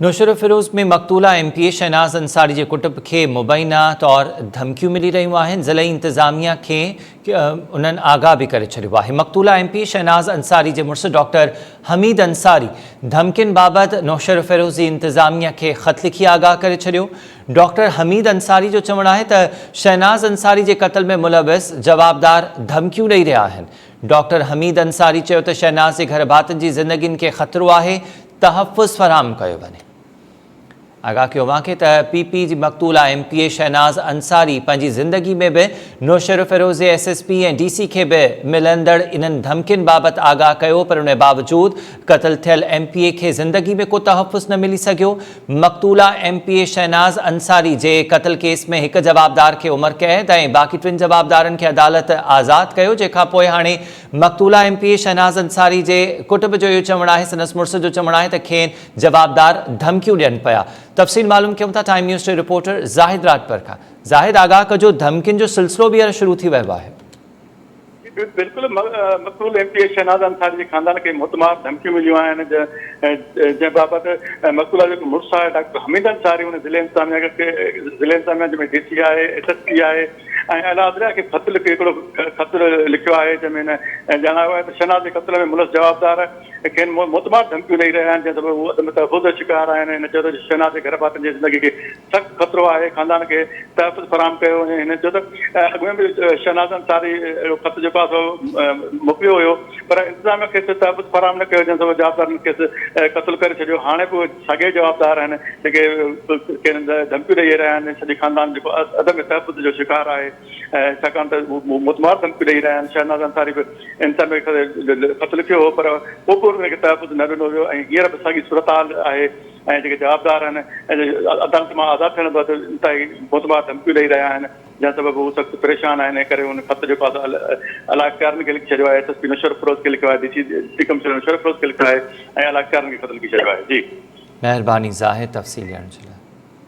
Naushahro Feroze ۾ مقتولا M P A Shahnaz Ansari جي ڪٽنب کي مبينا طور ڌمڪيون ملي رهيون آهن، ضلعي انتظاميا کي انهن آگاهه به ڪري ڇڏيو آهي. مقتولا M P A Shahnaz Ansari جي مڙس ڊاڪٽر حميد انصاري ڌمڪين بابت نوشهروفيروز جي انتظاميا کي خط لکي آگاهه ڪري ڇڏيو. ڊاڪٽر حميد انصاري جو چوڻ آهي ته شهناز انصاري جي قتل ۾ ملوث جوابدار ڌمڪيون ڏئي رهيا آهن. ڊاڪٽر حميد انصاري چيو ته شهناز جي گهرڀاتين جي زندگين کي خطرو آهي، تحفظ فراهم ڪيو وڃي. آگاهه ڪيو اوهان کي ته پي پي جي مقتولا M P A Shahnaz Ansari پنهنجي زندگي ۾ به نوشهروفيروز جي S S P ۽ D C کي به ملندڙ انهن ڌمڪين بابت آگاهه ڪيو پر ان باوجود قتل ٿيل ايم پي اي کي زندگي ۾ ڪو تحفظ نه ملي سگهيو. مقتولا M P A Shahnaz Ansari جي قتل ڪيس ۾ هڪ جوابدار کي عمر قيد ۽ باقي ٽن جوابدارن کي عدالت آزاد ڪيو جنهن کانپوء هاڻي مقتولا M P A Shahnaz Ansari جي ڪٽنب جو اهو چوڻ آهي سندس مڙس جو چوڻ آهي ته کين جوابدار ڌمڪيون ڏين پيا. تفصيل معلوم ڪيون ٿا ٽائيم نيوز جي رپورٽر زاهد راڄپر کان. زاهد آگاهه ڪجو ڌمڪين جو سلسلو ٻيهر شروع ٿي ويو آهي. جي بلڪل مقتول M P A Shahnaz Ansari جي خاندان کي موتمار ڌمڪيون مليون آهن جنهن بابت مقتولا جو مڙس آهي ڊاڪٽر حميد انصاري ان ضلعي انتظاميا کي ضلعي انتظاميا جنهن ۾ ڊي سي آهي ايس ايس پي آهي ۽ اعليٰ عدليه کي خط لکي هڪڙو خط لکيو آهي جنهن ۾ هن ڄاڻايو آهي ته شهناز جي قتل ۾ ملوث جوابدار کين موتمار ڌمڪيون ڏئي رهيا آهن جنهن سبب هو عدم تحفظ جو شڪار آهن. هن چيو ته شهناز جي گهر ڀاتين جي زندگي کي سخت خطرو آهي، خاندان کي تحفظ فراهم ڪيو وڃي. هن چيو ته اڳ ۾ به شهناز انصاري اهڙو خط جيڪو آهي سو موڪليو هيو پر انتظاميه کيس تحفظ فراهم نه ڪيو جنهن سبب جوابدارن کيس قتل ڪري ڇڏيو، هاڻي به اهي ساڳيا ئي جوابدار آهن جيڪي کين ڌمڪيون ڏئي رهيا آهن، سڄي خاندان جيڪو عدم تحفظ جو شڪار آهي ڇاڪاڻ ته هو موتمار ڌمڪيون ڏئي رهيا آهن، شهناز انصاري به انتظاميه کي خط لکيو هو پر پوء به ان کي تحفظ نه ڏنو ويو ۽ هينئر به ساڳي صورتحال آهي ۽ جيڪي جوابدار آهن عدالت مان آزاد ٿيڻ بعد انتهائي موتمار ڌمڪيون ڏئي رهيا آهن. جنهن سبب هو سخت پريشان آهن ان ڪري هن خط جيڪو آهي سو اعليٰ اختيارين کي لکي ڇڏيو آهي ايس ايس پي نوشهروفيروز کي لکيو آهي D C deputy commissioner Naushahro Feroze کي لکيو آهي ۽ اعليٰ اختيارين کي خط لکي ڇڏيو آهي جي. مهرباني زاهد تفصيل ڏيڻ جي لاء.